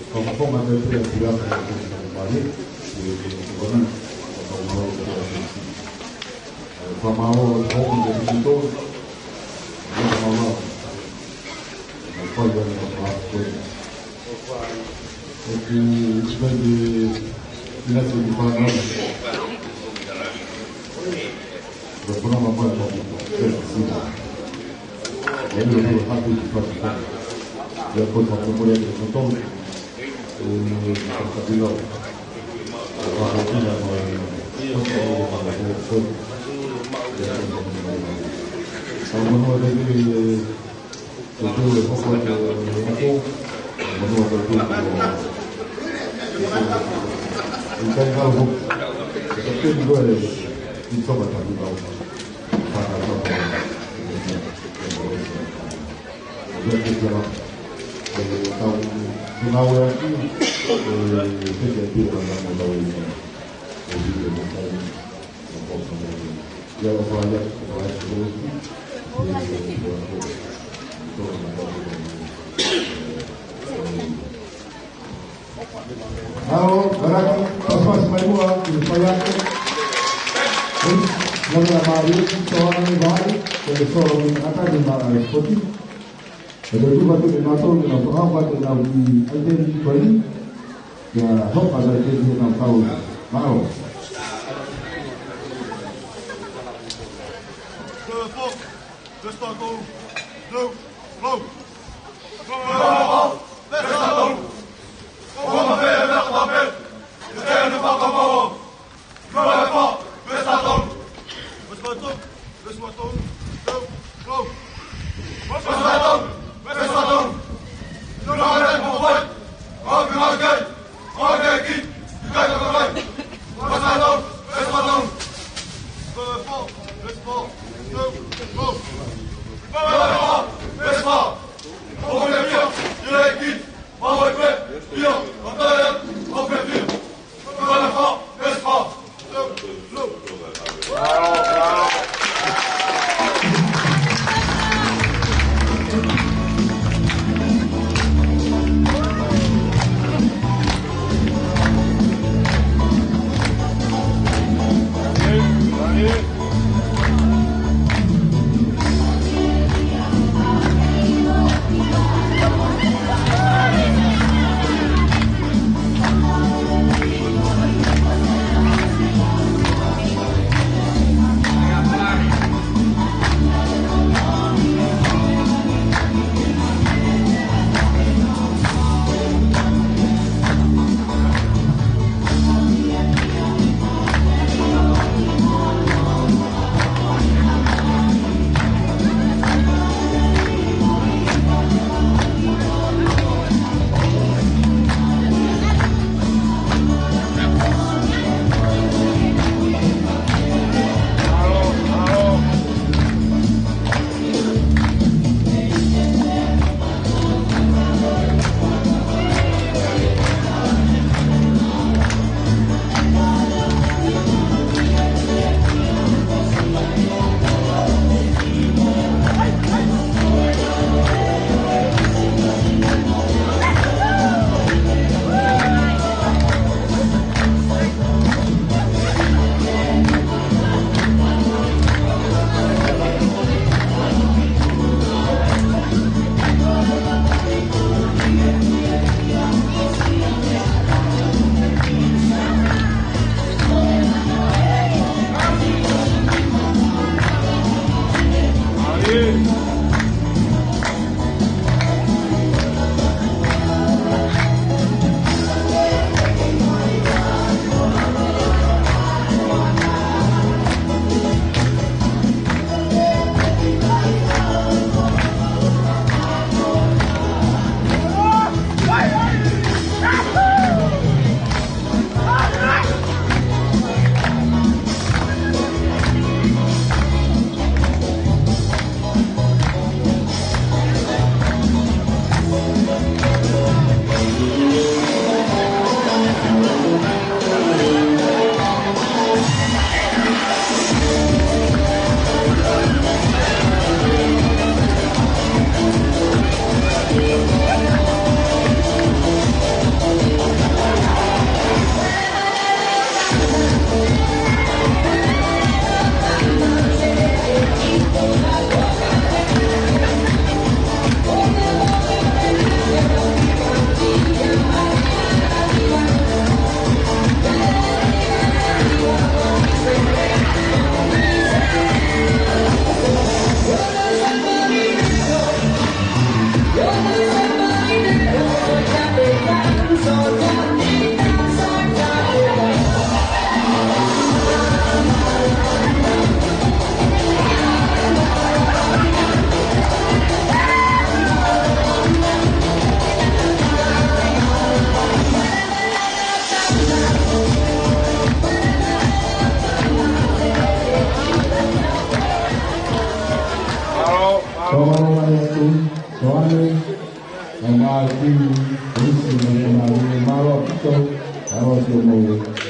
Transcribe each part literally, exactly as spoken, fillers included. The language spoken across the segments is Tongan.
Fakafofonga atu pē ʻa e puleako ʻo e Kōsipeli Mali, ʻi he kona, fakafofonga atu pē ʻa e Kōsipeli. Fakamālō atu pē ʻi he kōsipeli. Fakamālō. Fakamālō. ʻOku ʻi ai e ʻi ai e ʻi ai e fānau. Hao, Garaki, paspas mai ua, i fai ake. Hei, ngana la mari, so ana ni vai, ke le so ni ata ni mara e spoti. E le tu matu ke mato, ke na so hao matu na ui, ai te ni koi, ya hoka na te ni na kau, maro.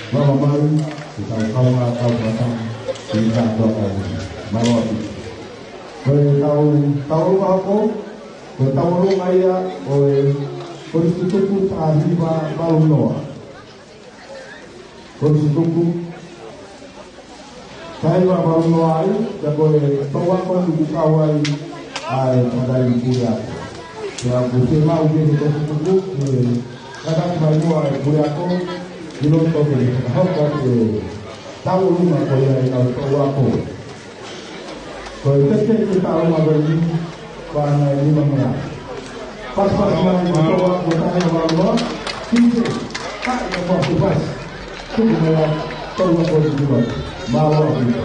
Mālō mai, ʻetau kaungā taupotu, ʻi he kātoa ʻo e mālō atu. Ko ʻetau tauʻolunga hoko, ko e tauʻolunga ia ʻo e kolisi tutuku taha hiva valu noa. Kolisi tutuku taha hiva valu noa ai, pea ko e touʻi ako ʻoku kau ai ʻa e tangataʻeiki puleako. Pea ʻoku fiemaʻu ke he kolisi tutuku, ke kātaki mai muʻa e puleako, ʻi loto ke fakahoko atu e tauʻolunga ko ia ʻenau touʻi ako. Ko e teke ke tau ma ko e ni, ko e ngaahi nima mea. Pasipasi mai mo e touʻi ako taha hiva valu noa, T J, ka ia ko e pasipasi. Tuku mai ʻa e touʻi ako ʻi Tuvalu. Mālō ʻaupito.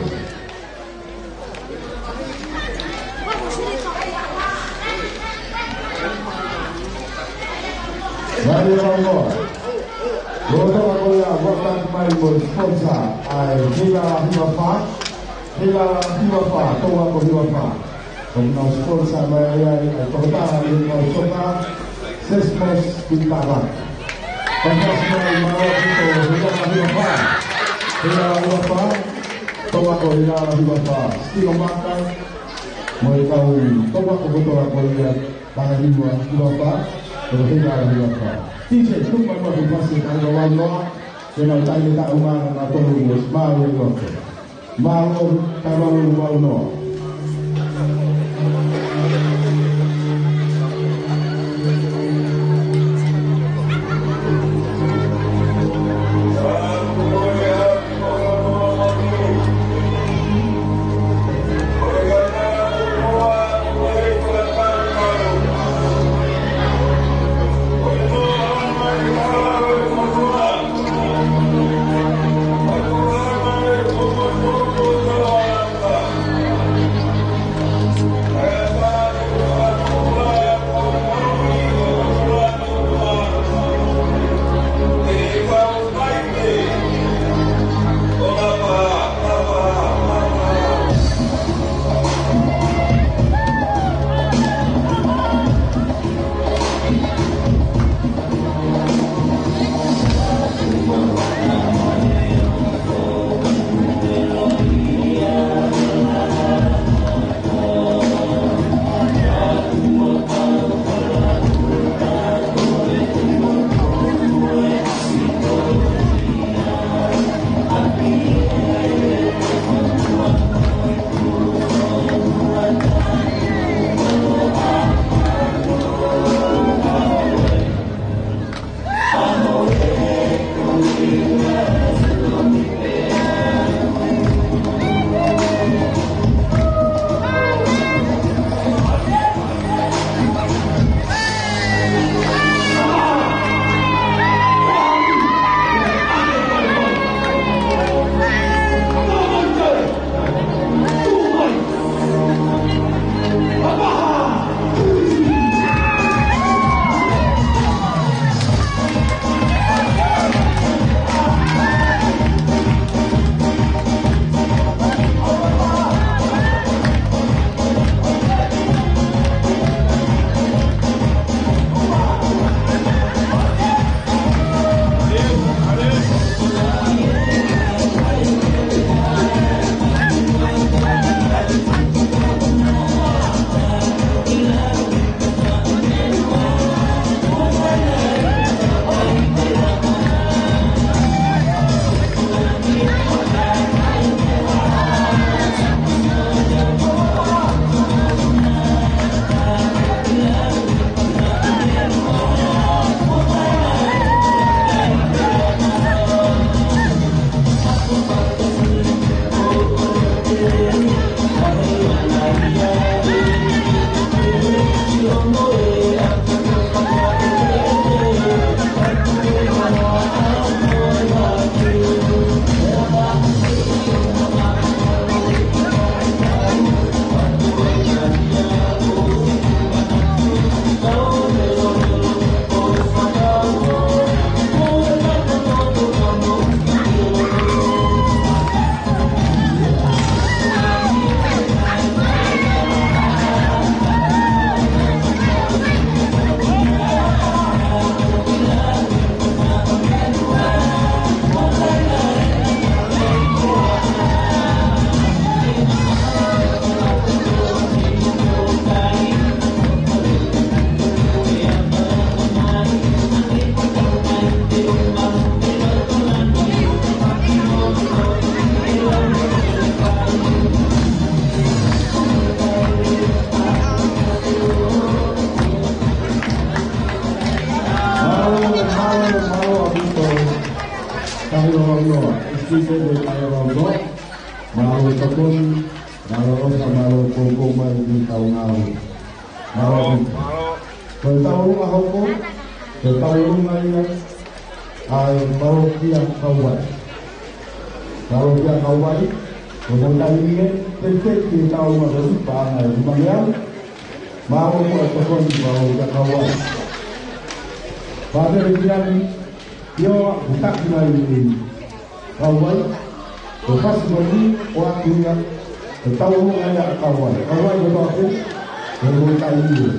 Mālō, mālō. Lolotonga ko ia, welcome mai mo e sponsor ʻa e Hila Hiva Fā. Hila Hiva Fā, touʻi ako Hiva Fā. Ko ʻenau sponsor mai ai ʻa e tokotaha ʻi he kau soka, Sesmos Pitava. Pasipasi mai mālō ʻaupito Hila Hiva Fā. Hila Hiva Fā, touʻi ako Hila Hiva Fā. Stino Maka, mo e kau touʻi ako kotoa ko ia. Taha hiva, hiva fā, ko e Hila Hiva Fā. T J, tuku mai muʻa e pasipasi taha hiva valu noa, ke nau taimi taʻu mana na tolu mo smile e loto. Mālō, taha hiva valu noa. Launoa, ʻEiki Sisiteni Launoa, mālō e tokoni, mālō e ʻofa, mālō e koukou mai ki heʻetau ngāue. Mālō. Ko e tauʻolunga hoko, ko e tauʻolunga ia ʻa e Palokia Kauvai. Palokia Kauvai, ko e taimi ʻe teitei ke tau maʻu e paʻanga ʻe nimangeau, mālō e tokoni Palokia Kauvai. Pātele Kiani, ʻio, ʻoku taki mai ʻi Kauvai, ko e fasi mai ni, ʻoatu ia, ko e tauʻolunga ia ʻa Kauvai. Kauvai ko toa pē, ko e taimi ʻe.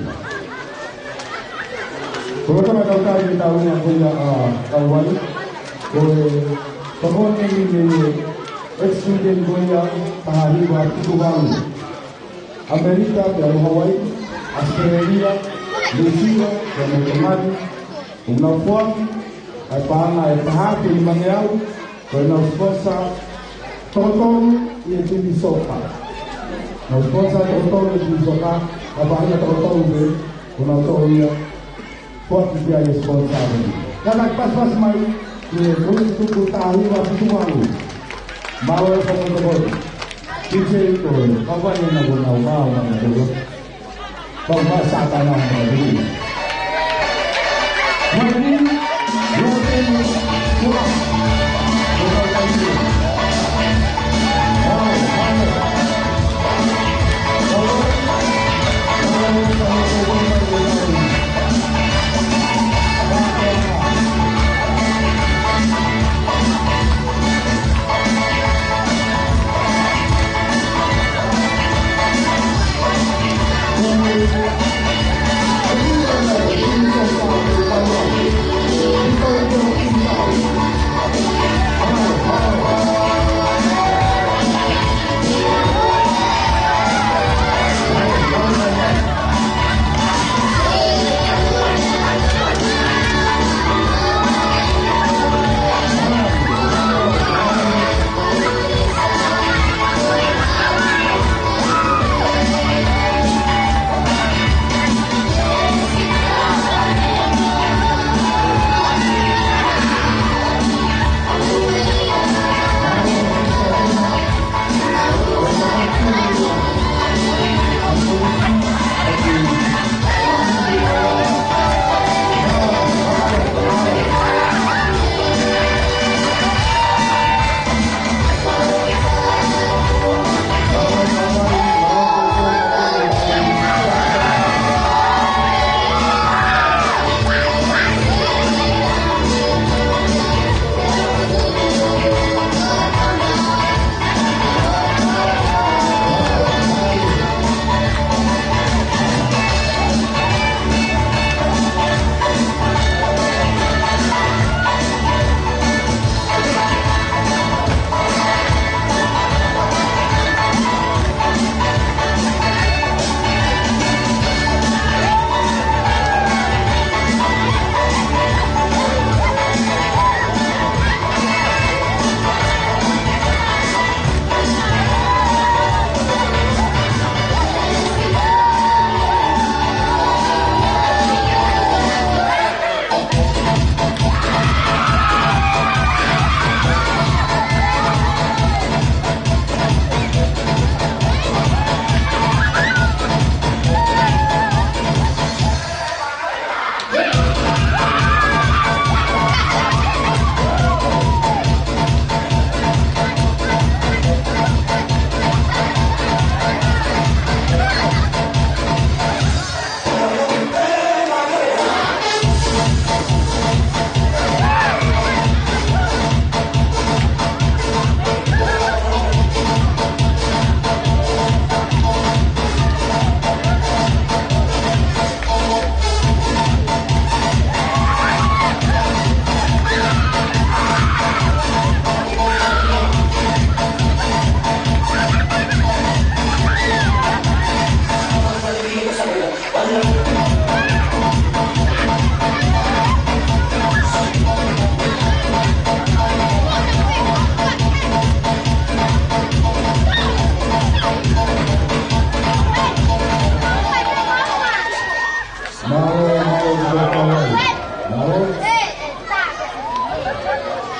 Ko e tama kautau ʻi he tauʻolunga ko ia ʻa Kauvai, ko e tokoni ni mei he ʻEiki Sisiteni ko ia taha hiva fitu valu. ʻAmelika pea mo Hawaiʻi, ʻAositelēlia, Nuʻusila, pea mo Tonga ni, ʻoku nau foaki ʻa e paʻanga ʻe taha afe nimangeau, ko ʻenau sponsor toko tolu ʻi he timi soka. Nau sponsor toko tolu ʻi he timi soka, ʻa e paʻanga toko tolu pē, ʻoku nau toʻo ia, foaki ki ai e sponsor ni. Ka naʻe pasipasi mai, ʻi he Tuʻi Tuku taha hiva fitu valu. Mālō e fanga tokoni. Kiate koe, Kauvai ena ko nau mālō mālō mālō. Kauvai Sātana mālō. Mai ni,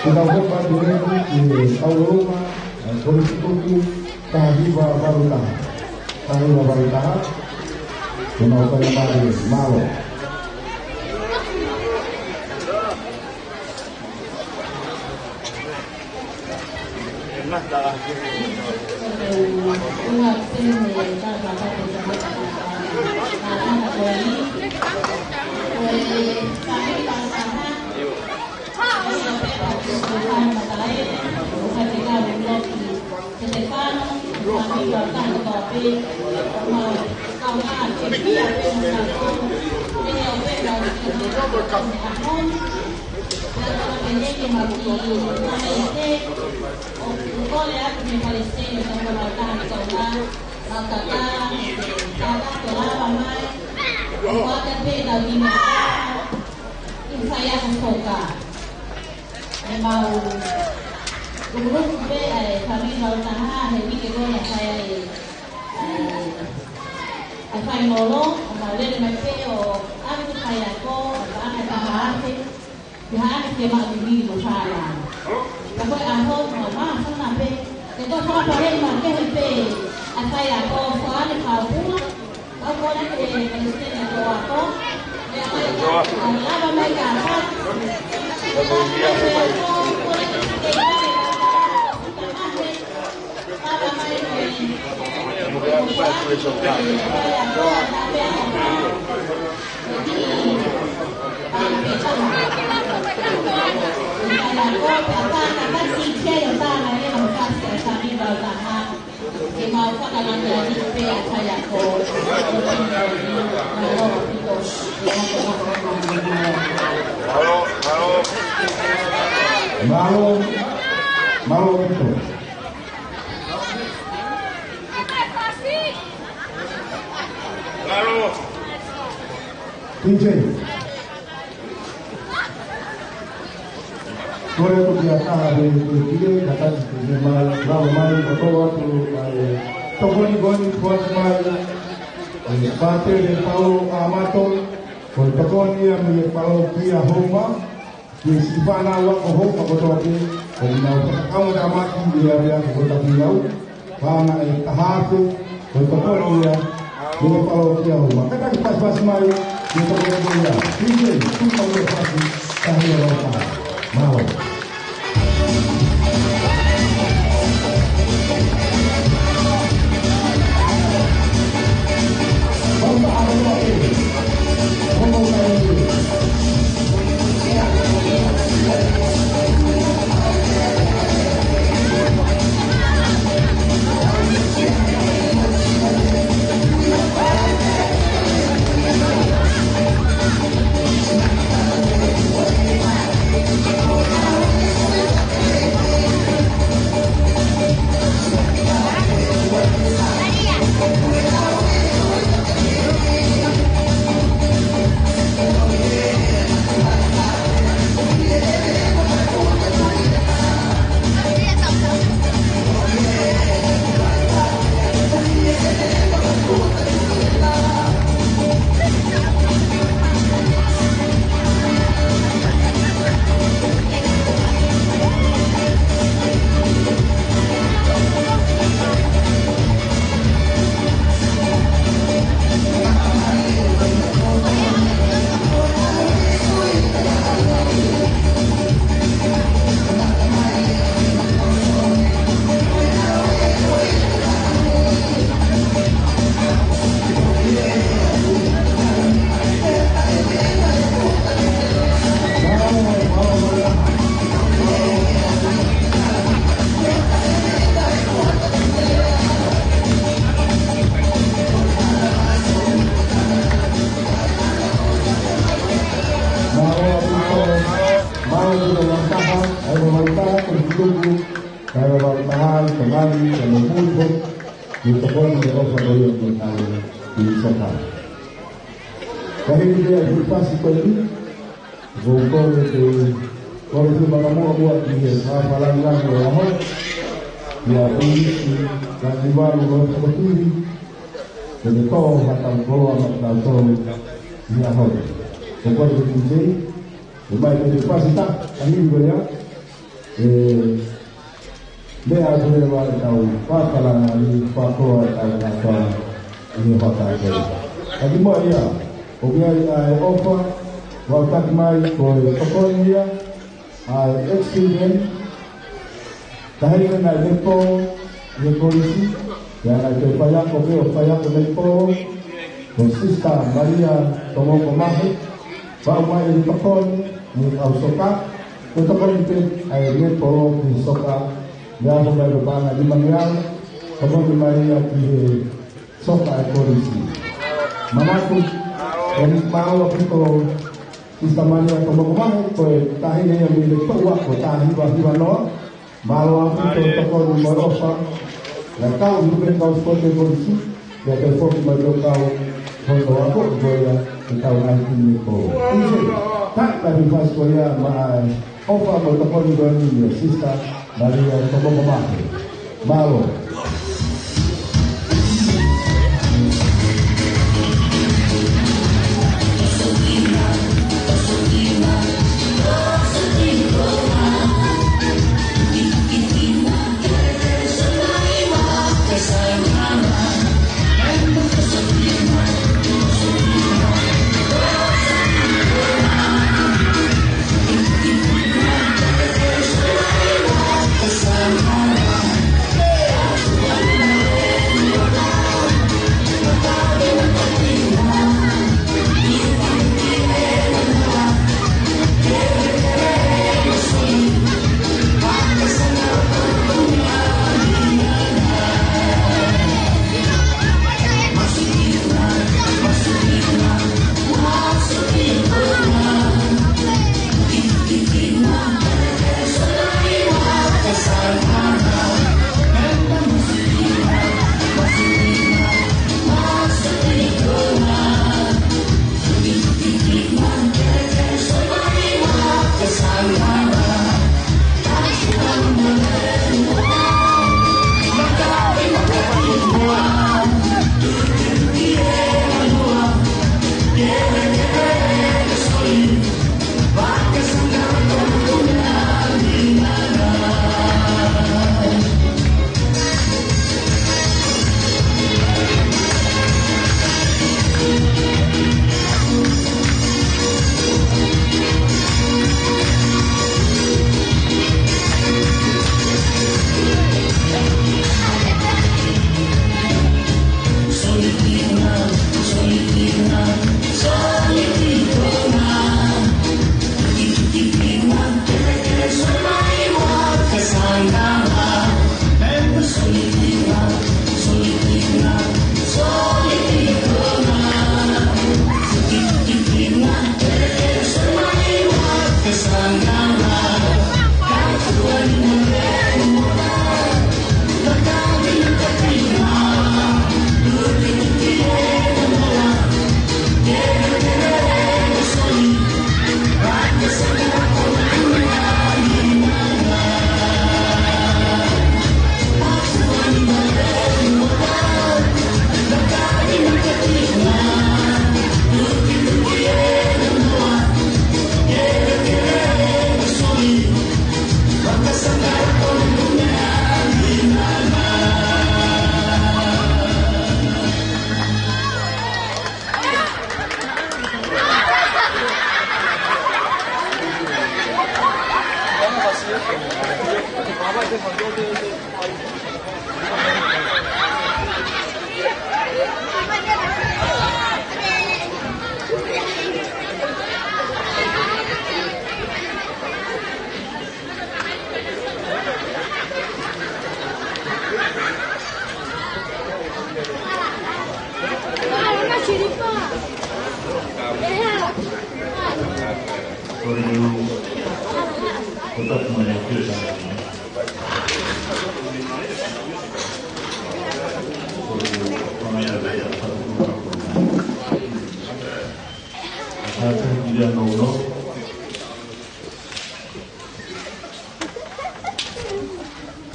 Tau hopa atu eni ki he ʻAulolonga, ʻa e Kolisi Tuku, taha hiva valu taha. Taha hiva valu taha. Ke mau fai mai, mālō. ʻE mau lukuluku pē ʻa e fāmili Vautaha he uike ko eni ʻa e fai ai ʻa e fainolo, ʻo mau lele mai pē ʻo ʻave ki he faiako, ʻo paʻanga ʻe taha afe, ki ha ʻapi ke maʻu vivili mo fānau. Ka ko e ʻaho, mau māfana pē, ke tau fakapale makehe pē ʻa e faiako, fānau kāpua, Mālō, mālō ʻaupito. T J. Kole atu kia Taha he, he kile, ka tasi ke ne mai, lava mai, ʻo tō atu ʻa e tokoni ko eni kuo ʻoatu mai ʻe Pātele Paulo Amato, ko e tokoni ia mei he palokia Houma, ki he siʻi fānau ako Houma kotoa pē, ʻoku nau fakakaungatāmaki ʻi he ʻapiako ko Tapuilau. Paʻanga ʻe taha afe, ko e tokoni ia, mei he palokia Houma. Kātaki pasipasi mai, mei he tokoni ko ia. T J, tuku mai e pasi, taha hiva valu taha. Mālō. Mālō ʻaupito, mālō ʻaupito Vautaha, ʻa e Vautaha, ko e tuku, ʻa e Vautaha, ʻi Tamani, ʻa e Momuipo, ʻi Tokoni, ʻi ʻOfa, ʻi ʻOfa, ʻi Saka. Ka hili pē ʻa e fuʻu pasi ko eni, ʻoku ou kole ke, kole ke manamuʻa muʻa ki he fakafakalāngilangi ʻo e ʻaho, ʻia Pulisi, Lanivalu, Lotokotuli, ke ne tō ha tau koloa maʻa kitautolu ʻi he ʻaho ni. Ko e kole ke T J, ʻomai pē ke pasi ta, ka hili ko ia. ʻE, meʻa atu leva ʻetau fakalangaʻi, fakakoa ʻetau ngāue ʻi he fakakoa. Ka kimuʻa ia, ʻoku ʻi ai ʻa e ʻofa, ʻoku taki mai ko e tokoni ia, ʻa e ex-student, taʻahine naʻe lepo ʻi he kolisi, pea naʻe toe faiako pē ʻo faiako lepo, ko Sister Malia Tomoko Mahe, ʻoku ʻomai e tokoni ʻi he kau soka, ko e tokoni pē ʻa e lepo ki he soka, meʻa ʻoku ʻomai ko e paʻanga ʻe nimangeau, tokoni mai ia ki he soka ʻa e kolisi. Manatu, ʻoku mālō ʻaupito Sister Malia Tomoko Mahe, ko e taʻahine ia mei he Lepoua, ko e taha hiva hiva noa. Mālō ʻaupito e tokoni mo e ʻofa. Naʻe kau ʻi he kau sipoti ʻa e kolisi, pea toe foki mai ki he kau hono ako, ko ia ʻetau ngaahi timi ko. ʻIo, tā ka ni fasi ko ia maʻa e ʻofa mo e tokoni ko eni ʻa Sister Malia Tomoko Mahe. Mālō.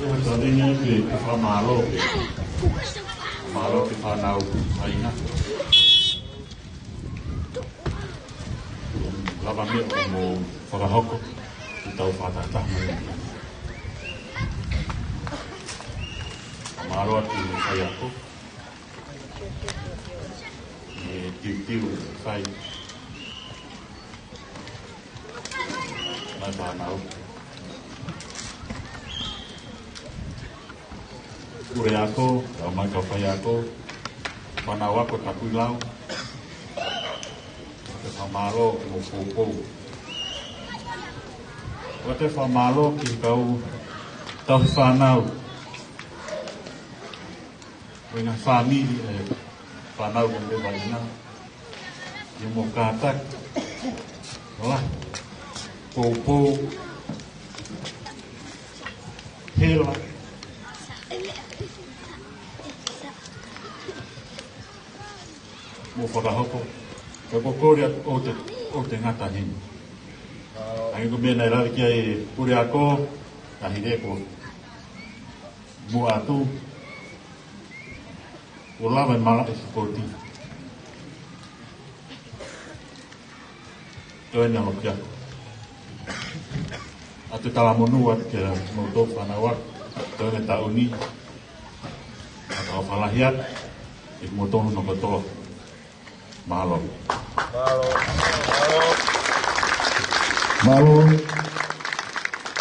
Ko e hā ka ringa pē, ke fakamālō pē. Mālō ki he fānau ʻa e ʻaho ni. Lava meʻa ʻoku mou fakahoko, ʻi heʻetau fakataha mai. Mālō atu ki he faiako. ʻE tiutiu ʻa e fai. Mai fānau. Puleako, kae ʻumaʻā e kau faiako. Fānau ako Tapuilau. ʻOku ou fakamālō ki hoʻomou poupou. ʻOku ou fakamālō ki he kau tauhi fānau. Ko e ngaahi fāmili ʻa e fānau ko eni ʻoku lelei ʻena. ʻI hoʻomou kātaki. Hola. Poupou. Hela. Mo fakahoko. Ko e pō ko eni ʻoku te, ʻoku te ngata heni. ʻA ia ko e meʻa naʻe lave ki ai e puleako, ka hile ko mo atu, ʻo lava e malaʻe sipoti. Toe ʻeni ʻa e lokia. ʻA e talamonū atu kiate kimoutolu fānau ako. Toe ʻeni taʻu ni. ʻA e kau fālahi atu. ʻI hoʻomou tō hono kotoa. Mālō. Mālō. Mālō. Mālō.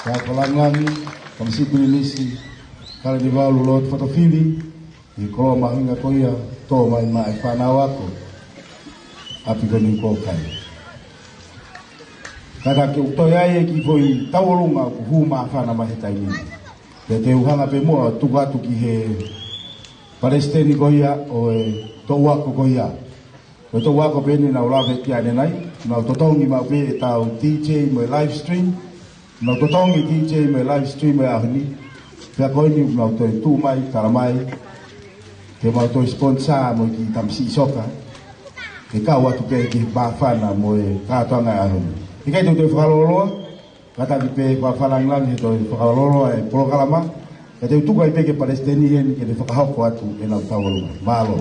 Ka ko langilangi, ka misi Pilinisi, ka le ni valu lotu fotofili, ʻi he koloa mahuʻinga ko ia, tō mai maʻa e fānau ako, ʻapi ko eni ko kai. Kātaki ʻoku toe ʻi ai e kiʻi foʻi tauʻolunga ʻoku hū māfana mai he taimi ni. Pea te u hanga pē muʻa ʻo tuku atu ki he palesiteni ko ia ʻo e toʻu ako ko ia. Ko e toʻu ako pē ʻeni naʻa ku lave ki ai ʻanenai, naʻa ku totongi maʻu pē ʻetau D J mo e live stream, naʻa ku totongi D J mo e live stream ʻo e ʻaho ni, pea ko eni naʻa ku toe tuʻu mai, tala mai, ke mau toe sponsor mo e kiʻi tamasiʻi soka, ke kau atu pē ki he māfana mo e kātoanga ʻo e ʻaho ni. ʻIkai te u toe fakalōloa, kātaki pē fakalangilangi he toe fakalōloa e polokalama, ka te u tuku ai pē ki he palesiteni heni ke ne fakahoko atu ʻenau tauʻolunga. Mālō.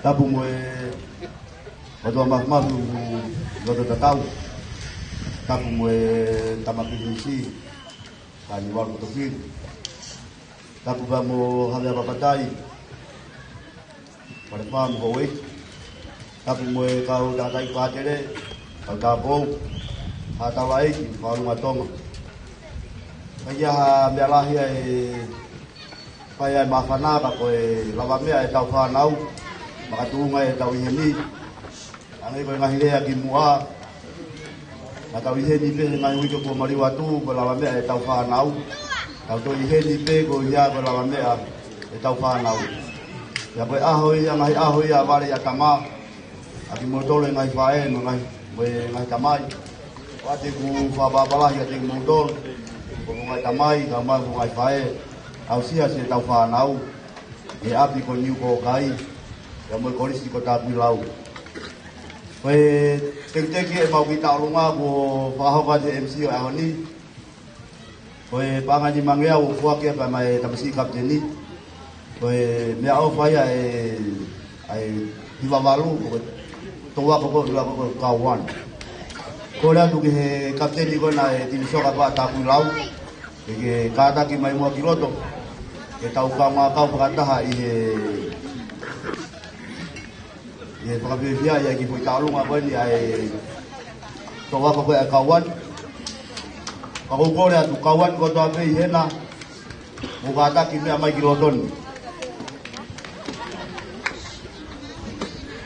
Tapu mo e ʻOtua Māfimafi ʻoku loto tatau. Tapu mo e Tama Pilinisi, ka ni valu fotofili. Tapu pea mo Havea Papatai. Palefā mo Houʻeiki. Tapu mo e kau tangataʻeiki pātele, kau tāupoʻou, haʻa taulaʻeiki, fakalunga Tonga. ʻIkai ha meʻa lahi ʻe fai ai māfana ka ko e lavameʻa ʻetau fānau, makatuʻunga ʻetau ʻi heni. Hangē ko e ngaahi lea kimuʻa, naʻa tau ʻi heni pē he ngaahi uike kuo maliu atu, ko e lavameʻa ʻetau fānau. Tau toe ʻi heni pē ko ia ko e lavameʻa ʻetau fānau. Pea ko e ʻaho ia, ngaahi ʻaho ia vale ʻa e tama, ʻa kimoutolu e ngaahi faʻē, mo e ngaahi, mo e ngaahi tamai. ʻOatu ʻeku fakapapālangi kiate kimoutolu, ko e ngaahi tamai, kae ʻumaʻā e ngaahi faʻē, aʻusia siʻetau fānau, ʻi he ʻapi ko Niu ko Kai, pea mo e Kolisi ko Tapuilau. Ko e tekiteki ʻemau kiʻi tauʻolunga kuo fakahoko atu he M C ʻo e ʻaho ni. Ko e paʻanga ʻe nimangeau ʻoku foaki pea mei he tamasiʻi kapiteni. Ko e meʻaʻofa ia ʻa e, ʻa e hiva valu, ko e toʻu ako ko ē ʻoku lau ko e kau one. Kole atu ki he kapiteni ko ena ʻo e timi soka ko ē ʻa Tapuilau, ke, ke kātaki mai muʻa ki loto, ke tau kaungā kau fakataha ʻi he ʻI he fakafiefia ʻa e kiʻi foʻi tauʻolunga ko eni ʻa e toʻu ako ko ē ʻa e kau one. Ka ʻoku ou kole atu kau one kotoa pē ʻi hena, mou kātaki meʻa mai ki loto ni.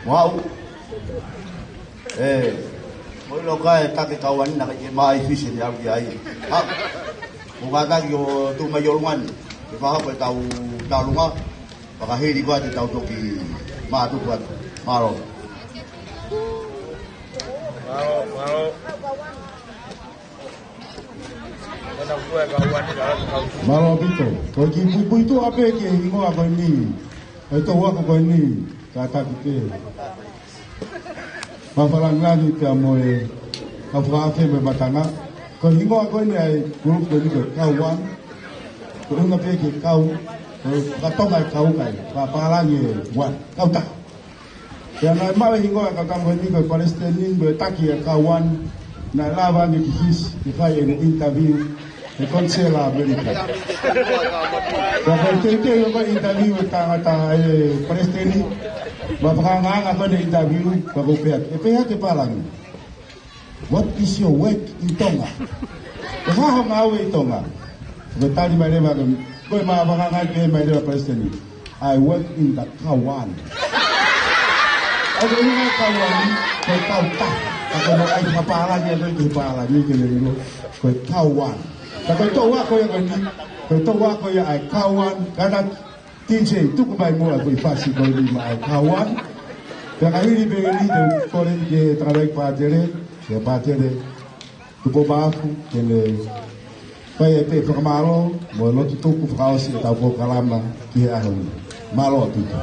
Mo au. ʻE, mou ʻilo ka e take kau one naʻe ʻikai ke maʻa e fisi ni au ki ai. Ha, mou kātaki ʻo tuʻu mai ʻi ʻolunga ni. Ke fakahoko ʻetau tauʻolunga. Fakahili ko ē te tau toki mātuku atu. Mālō. Mālō, mālō. Mālō ʻaupito. Ko e kiʻi puipuituʻa pē ki he hingoa ko eni. Ko e toʻu ako ko eni. Kātaki pē. Fakalangilangi pea mo e kau fakaafe mo e matanga. Ko e hingoa ko eni ʻa e group ko eni ko e kau one. Ko e ʻuhinga pē ki he kau, ko e faka-Tonga e kau kai, fakapālangi e one, kau taha. Pea naʻe maʻu e hingoa ʻa e kau kamupani ko e palesiteni mo e taki ʻa e Kauan, naʻe lava ange ki Fisi ke fai ʻene interview he konisela ʻAmelika. Pea ko e teuteu ko e interview ʻa e tangata ʻa e palesiteni, ma fakaangaanga ko ʻene interview, pea ko e pehē, ʻe pehē atu e pālangi: "What is your work in Tonga?" "Ko e hā hoʻo ngāue ʻi Tonga?" Ko e tali mai leva, ko e ma fakaangaanga mai leva palesiteni: "I work in the Kauan." ʻA ia ko e ʻuhinga Kauan, ko e kautaha. Ka ko e ʻai fakapālangi ʻa e pālangi ke le ilo, ko e Kauan. Ka ko e toʻu ako ia ko eni, ko e toʻu ako ia ʻa e Kauan, ka na D J, tuku mai muʻa ko e fasi ko eni maʻa e Kauan. Pea ka hili pē eni te u kole ki he tangataʻeiki pātele, ki he pātele Tupou Maʻafu, ke ne fai ai pē e fakamālō mo e lotu tuku fakaʻosi ʻetau polokalama ki he ʻaho ni. Mālō ʻaupito.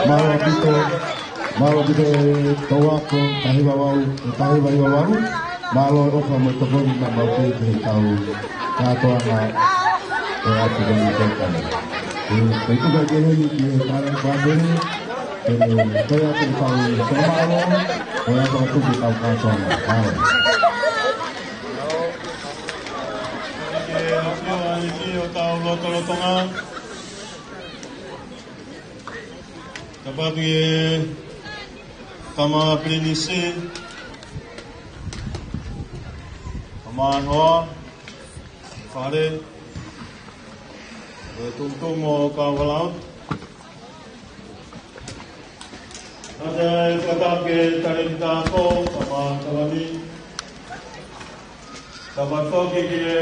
Mālō ʻaupito, mālō ʻaupito e tau ako taha hiva valu, e taha hiva hiva valu. Mālō e ʻofa mo e tokoni naʻa mau fai ki he tau kātoanga ʻo e ʻapi ko eni. ʻE, ʻe tuku ke heni ki he tangataʻeiki pātele, ke ne fai atu e tau fakamālō, ko e ʻapi atu ki he tau kātoanga. Mālō. Ke ʻafio ʻa e ʻEiki ʻo tau lotolotonga. Tapu atu ki he Tama Pilinisi, Tama Noa, Fale, e Tuʻutuʻu mo Kaualau. Naʻa te fakatapu ki he Talēkita ako, Tama Tavani. Tapu atu foki ki he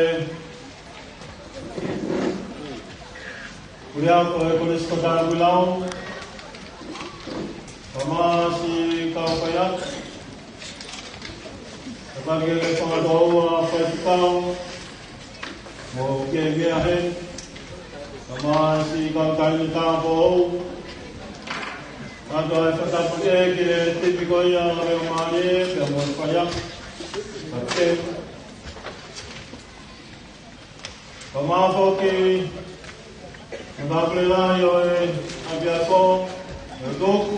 Puleako ʻo e Kolisi Kota Ahuʻilau, Tama Siʻi Kaufaiako. Tapu atu ki he Fanga Toʻoua Faifekau, mo Kēmia he, Tama Siʻi Kautaimi Tāupoʻou. Kae ʻoatu e fakatapu ki he timi ko ia ʻo e Laumālie, pea mo e faiako. Kapiteni. Kae ʻumaʻā foki e Maʻakulelai ʻo e ʻApiako, ʻo e Tuku.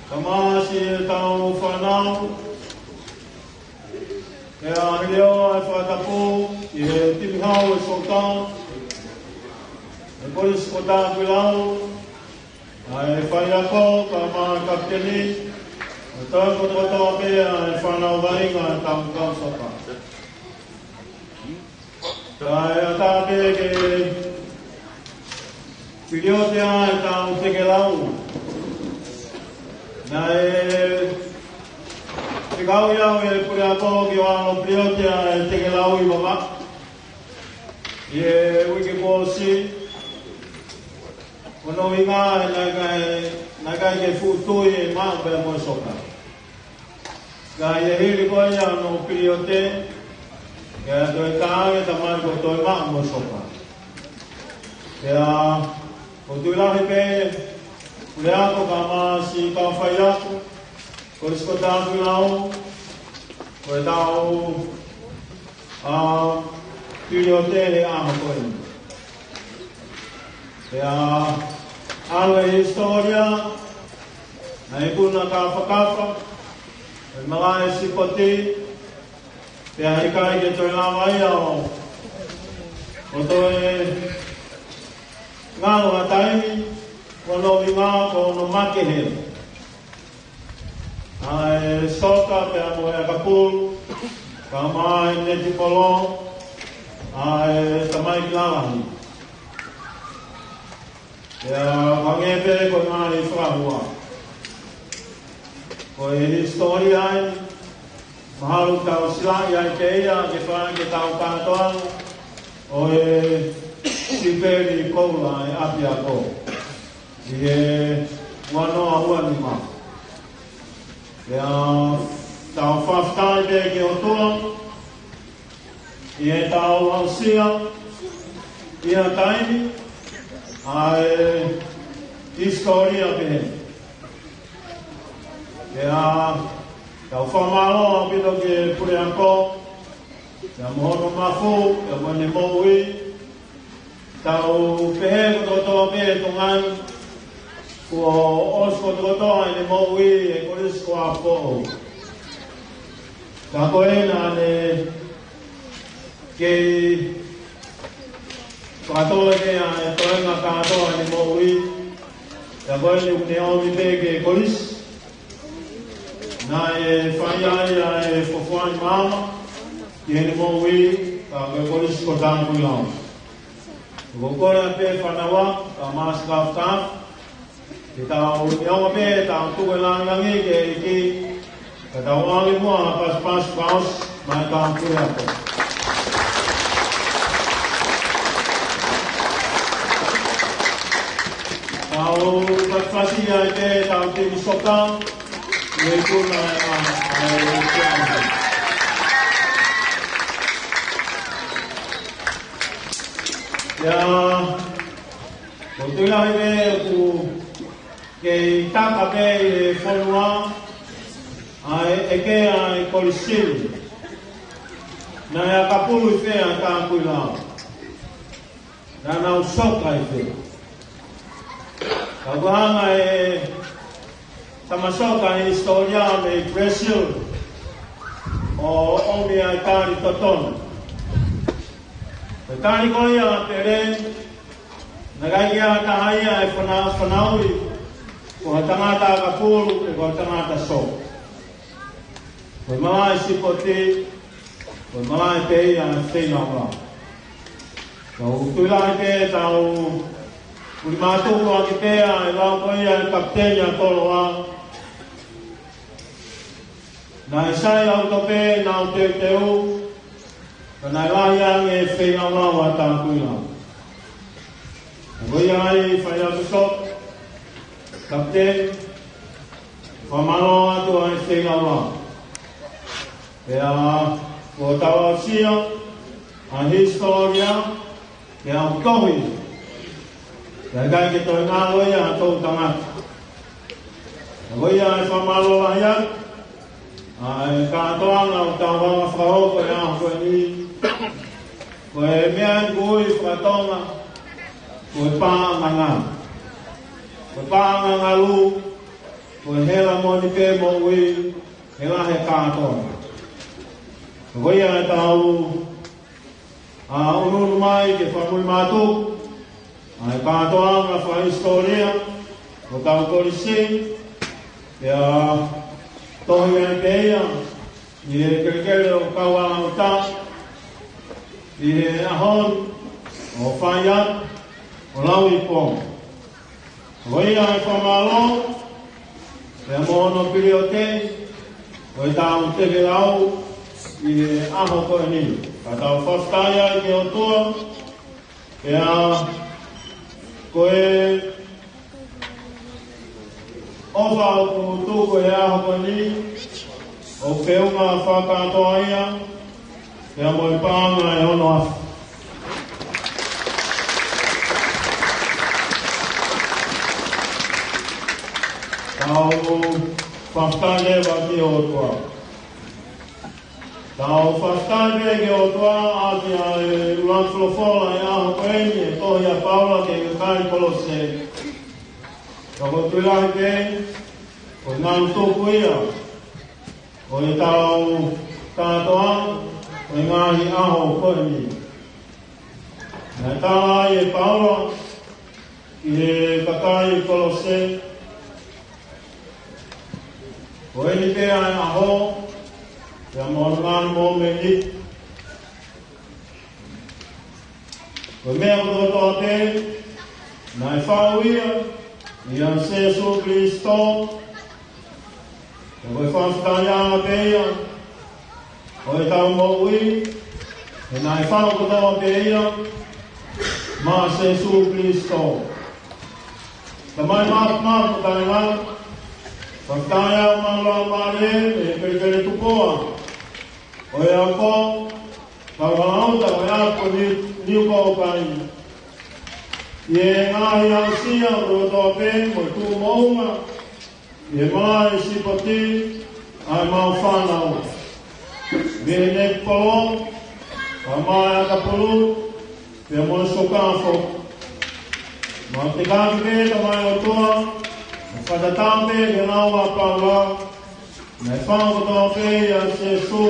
Kae ʻumaʻā siʻetau fānau, pea hili ʻa e fakatapu ki he timi hau ʻo e soccer, ʻo e Kolisi Kota Ahuʻilau, ʻa e faiako, kae ʻumaʻā e kapiteni, mo e tau kotoa pē ʻa e fānau vaʻinga ʻetau kau soccer. Kae ʻatā pē ke piliote ʻa ʻetau tekelau. Naʻe fekauʻi au ʻe he puleako ke u ʻalu ʻo piliote ʻa e tekelau ʻi Vavaʻu ʻi he uike kuo ʻosi. Ko hono ʻuhinga he naʻe ʻikai, naʻe ʻikai ke fuʻu tui e maʻu pea mo e soccer. Ka ʻi he hili ko ia hono piliote, Pea toe tā ange tamai ko Toimaʻa mo Soka. Pea ʻoku ou tui lahi pē, Puleako kae ʻumaʻā siʻi kau faiako, Kolisi ko Tapuilau, ko ʻetau, ā, piliote he ʻaho ko eni. Pea ʻalu e hisitōlia, naʻe ikuna kāfakafa, ʻe malaʻe sipoti, pea ʻikai ke toe lava ia ʻo, ʻo toe ngalo ha taimi, ko hono ʻuhinga ko hono makehe ʻa e Soka pea mo e ʻakapulu, kae ʻumaʻā e netipolo ʻa e tamaiki lalahi. Pea hangē pē ko e ngaahi fakahua, ko e hisitōlia eni, mahalo tau silaʻi ai pē ia ke fai ke tau kātoa ʻo e sipeli koula ʻa e ʻapiako ʻi he ua noa ua nima. Pea tau fakafetaʻi pē ki he ʻOtua ʻi heʻetau aʻusia ʻi ha taimi ʻa e hisitōlia pehē. Pea tau fakamālō ʻaupito ki he Puleako, pea mo hono mafu, pea mo ʻene moʻui. Tau pehē kotokotoa pē ʻi Tonga ni, kuo ʻosi kotokotoa ʻene moʻui ʻi he Kolisi ko ʻApifoʻou. Ka ko ena naʻe kei fakatō ʻe ia e toenga kātoa ʻene moʻui. Ka ko eni ʻoku ne ʻomi pē ki he Kolisi, naʻe fai ai ʻa e fuofua maama ʻi heʻene moʻui, ka ko e Kolisi ko Tapuilau. ʻOku ou kole pē fānau, kae ʻumaʻā siʻi kāfakafa, ke tau neongo pē, tau tuku e lāngilangi ki he ʻEiki, ka tau ʻoange muʻa ha pasipasi fakaʻosi maʻa e kau Puleako. Tau pasipasi ai pē ʻetau timi soka, ʻi he ikuna ʻa e, ʻa e, ʻa e. Ia, ʻoku ou tui lahi pē ʻoku kei taka pē ʻi he fonua ʻa e ʻeke ʻa e Kolisi ni, naʻe ʻakapulu ʻi fē ʻa Tapuilau? Naʻa nau soka ʻi fē? Ka ʻoku hanga ʻe he tama soka ʻi he hisitōlia mei Brazil ʻo ʻomi ʻa e tali totonu. Ko e tali ko ia ʻa Pele, naʻe ʻikai ke ʻi ai ha taha ia ʻe fana-, fanauʻi ko ha tangata ʻakapulu pe ko ha tangata soka. Ko e malaʻe sipoti, ko e malaʻe pē ia ʻa e feilaulau. Tau tui lahi pē, tau fuli mātuku ʻaki pē ʻa e lau ko ia ʻa e kapiteni ʻa Koloa. Naʻe sai ʻaupito pē ʻenau teuteu, ka naʻe lahi ange e feilaulau ʻa Tapuilau. Ko ia ai, faiako soka, kapiteni, fakamālō atu ʻa e feilaulau. Pea kuo tau aʻusia ʻa e hisitōlia, pea ʻoku tohi, pea ʻikai ke toe ngalo ia ʻa e toʻutangata. Ko ia ai, fakamālō lahi atu ʻa e kātoanga ʻoku tau hanga fakahoko he ʻaho ko eni. Ko e meʻa eni ʻoku ui faka-Tonga ko e paʻanga ngalu. Ko e paʻanga ngalu, ko e hela moʻoni pē moʻui, hela he kātoanga. Ko ia ʻetau ʻunuʻunu mai ke fakamuli mātuku ʻa e kātoanga fakahisitōlia ʻo hotau Kolisi, pea tohi ai pē ia ʻi he kelekele ʻo Kauaʻauta ʻi he ʻaho ni, ʻo fai atu ʻo lauikuonga. Ko ia ai, fakamālō, pea mo hono piliote ʻo ʻetau tekelau ʻi he ʻaho ko eni. Ka tau fakafetaʻi ai ki he ʻOtua, pea ko e ʻofa ʻoku tuku he ʻaho ko eni, ʻoku feʻunga fakakātoa ia, Pea mo e paʻanga ʻe ono afe. Tau fakafetaʻi leva ki he ʻOtua. Tau fakafetaʻi pē ki he ʻOtua ʻaki ʻa e ʻuluaki folofola ʻo e ʻaho ko eni, ʻa e tohi ʻa Paula ki he kakai Kolose. Ka ko e tui lahi pē, ko e ngaahi tuku ia ʻo ʻetau kātoa ʻo e ngaahi ʻaho ko eni. Naʻe tala ai ʻe Paula ki he kakai Kolose, ko eni pē ʻa e ʻaho, pea mo hono ngaahi mōmeniti. Ko e meʻa kotoa pē, naʻe faʻu ia ʻia Sīsū Kalaisi, pea ko e fakafetaʻiʻanga pē ia ʻo ʻetau moʻui, he naʻe faʻu kotoa pē ia maʻa Sīsū Kalaisi. Tamai māfimafi ʻoku taʻengata, fakafetaʻi ʻa e ʻOtua Laumālie, ʻi he kelekele tupu ʻo e ako, kau ʻa e ʻOtua ʻo e ako ni, ni ko kai. ʻI he ngaahi aʻusia kotoa pē mo e tuʻu moʻunga, ʻi he malaʻe sipoti ʻa ʻemau fānau. Mei he netipolo, kae ʻumaʻā e ʻakapulu, pea mo e soccer foki. Mau tokanga pē Tamai ʻOtua, mo fakatatau pē ki he lau ʻa Paula, naʻe faʻu kotoa pē ʻia Sīsū,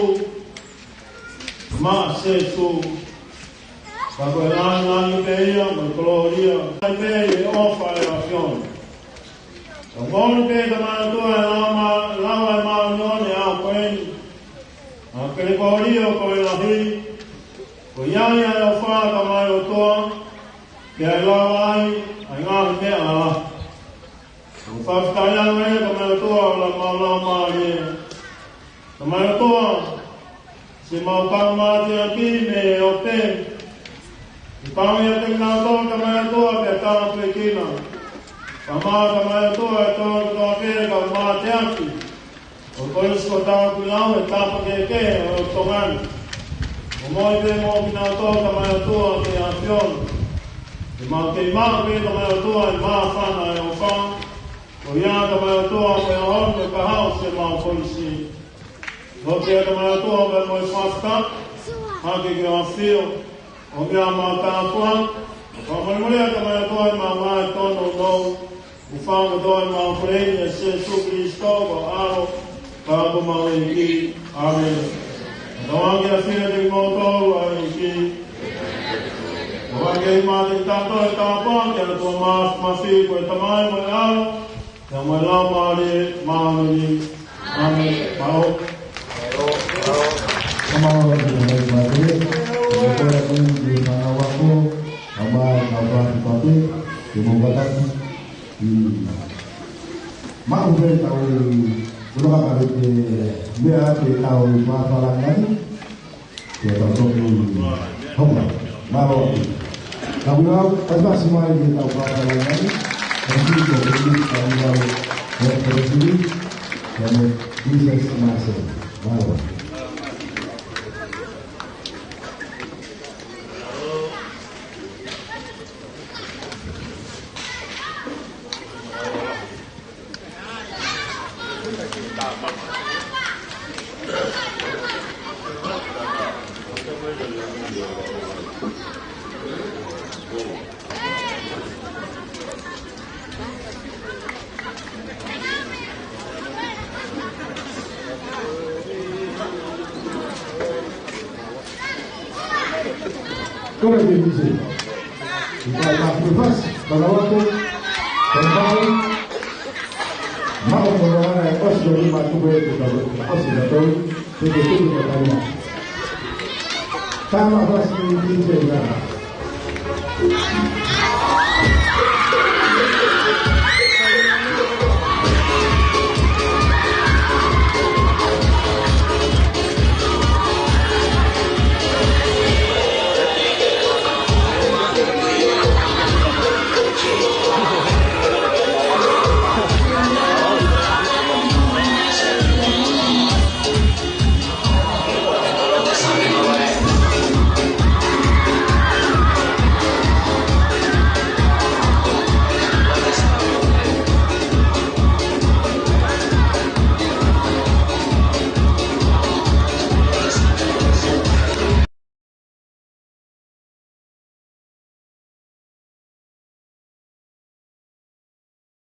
maʻa Sīsū. Ka ko e langilangi pē ia mo e kolōlia, ʻai pē ʻi he ʻofa ʻa e ʻAfiona. Ka moʻoni pē Tamai ʻOtua e lau ma, lau ʻa e māʻoniʻoni ʻa e ʻaho ko eni. ʻA e kelekele ko e lahi, ko ia ia ʻe ʻofa Tamai ʻOtua, ke ʻai lava ai ʻa e ngaahi meʻa lalahi. Ko e fakafetaʻiʻanga ia Tamai ʻOtua ʻo e ʻOtua Laumālie. Tamai ʻOtua, siʻemau kau mateaki mei ʻope. ʻOku mau ia ke nau tō Tamai ʻOtua ke tāpuekina. Ka mau Tamai ʻOtua ʻe tō kotoa pē kau mateaki ʻo e Kolisi ko Tāukilau he tapa kehekehe ʻo Tonga ni. ʻO moʻui pē mo kinautolu Tamai ʻOtua ki he ʻAfiona. Ke mau kei maʻu pē Tamai ʻOtua e māfana ʻo e ʻofa. Ko ia Tamai ʻOtua ko e ʻaho ni ko e kahaʻu siʻemau kolisi. Lotu ia Tamai ʻOtua pea mo e fakafetaʻi, hake ki he ʻAfio, ʻo meʻa mau tāpuaki, ʻo fakamolemole ia Tamai ʻOtua ʻemau ngaahi tōnounou, ʻoku fai kotoa ʻemau kole ni ʻia Sīsū Kalaisi ko ho ʻAlo, ka ko homau ʻEiki. ʻĀmeni. Tauange ʻa e ʻAfiona kiate kimoutolu ʻa e ʻEiki. Tauange ʻi mātaki tato e tāpuaki ʻa e ʻOtua Māfimafi ko e Tamai mo e ʻAlo, pea mo e Laumālie Māʻoniʻoni. ʻĀmeni. Mālō. Mālō. Mālō, mālō, mālō. Ko e kole atu ki he fānau ako, ʻa mai na pati pati, ke mau kātaki. ʻI. Maʻu pē tau, kula ka pare te, meʻa te tau māfalanga ni. Ke tau toki hoko. Mālō. Ka ʻoku lau, kae ʻoua ʻe ʻasi mai ke tau kākā lai ai. Ka ʻoku lau, ka ʻoku lau, ʻe, ka ʻoku lau, ka mo, Jesus Master. Mālō. Kole ke misi. ʻIkai ke fasi, ka lau atu, ka lau. Maʻu ko ʻene ʻosi ʻo lima tuku e tuku ka ʻosi ka tau, te ke tuku ka tau. Tama fasi ni te na.